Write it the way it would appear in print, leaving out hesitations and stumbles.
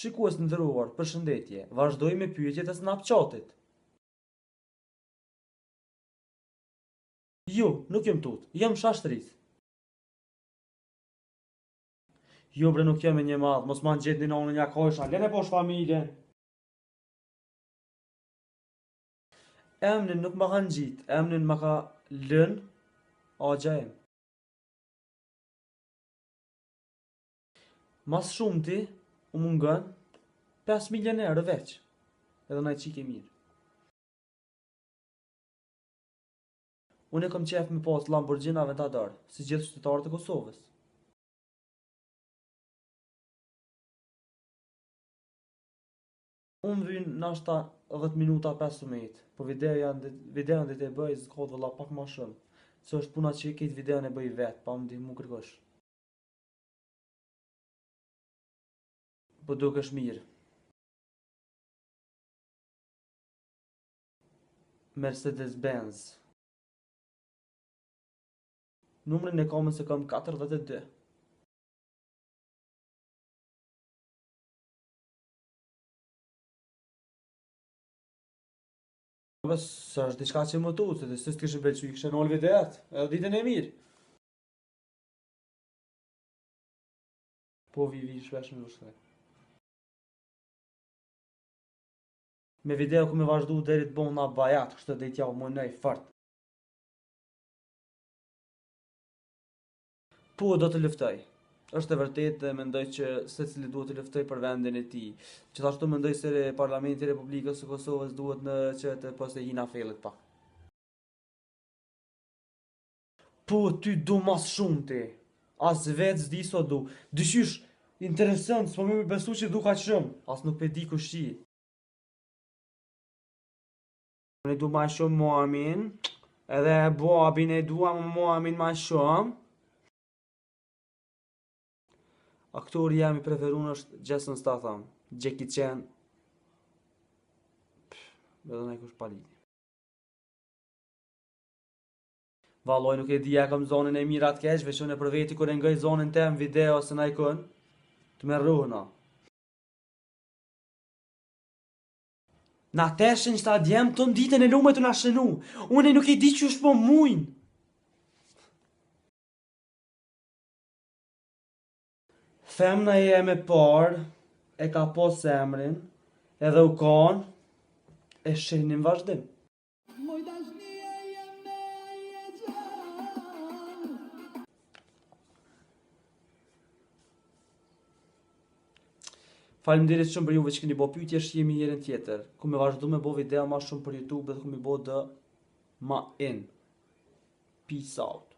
Shikues të nderuar, përshëndetje. Vazhdoj me pyetjet e Snapchatit. Jo, nuk jam tut, jam shashtrit. Jo bre nuk jam e një madh, mos ma ngjet një nonën ja kojsha, lene poshtë familjen. Emnin nuk ma ka ngjit, emnin ma ka lën axha im. Mas shumti u mungon 5 milion euro veç, edhe naj çikë e mirë. Unë e kom qef me pas Lamborghini Aventador, si gjithë qytetarët e Kosovës. Unë vyn nashta 10 minuta 15, po videoja videon dhe të bëj zgjat vëlla pak ma shumë, se është puna që këtë videon e bëj vet, pa më ndihmu kërkush. Po dukesh mirë. Mercedes Benz. Numrin e kamës e kam 42. Bes, se është diçka që më tutë, se s'të kishe pëlqy, kishe nalë videot, edhe ditën e mirë. Po vi vi shpesh në Vushtrri. Me video ku me vazhdu deri të bëhna bajat, kështu dhe t'ja u mënoj fort. Po do të luftoj. Është e vërtetë dhe mendoj që secili duhet të luftoj për vendin e tij. Gjithashtu mendoj se Parlamenti i Republikës së Kosovës duhet në që të pos e hina fellit pak. Po ty du mas shumti. As vetë s'di sa du. Dyqysh, interesant, s'po më besu që du kaq shumë. As nuk pe di kush je. Unë e du ma shumë mamin, edhe babin e dua mamin ma shumë. Aktori jem i preferuar është Jason Statham, Jackie Chan. Pff, edhe najkush pa lidhje. Valloj nuk e di a kam zonin e mirë atë keq, veç unë për veti kur e ngoj zonin tem video ose najkun, të merruhna. Na teshin qëta djem të në ditën e lume të na shënu. Unë nuk e di qysh po mujnë. Femna jem e parë e ka pas emrin edhe u kanë e shihni në vazhdim. Moj dashnia jeme je gjallë. Faleminderit shumë për juve që keni bo pyetje, shihemi herën tjetër. Ku me vazhdu me bo video ma shumë për YouTube dhe ku me bo dë ma in. Peace out.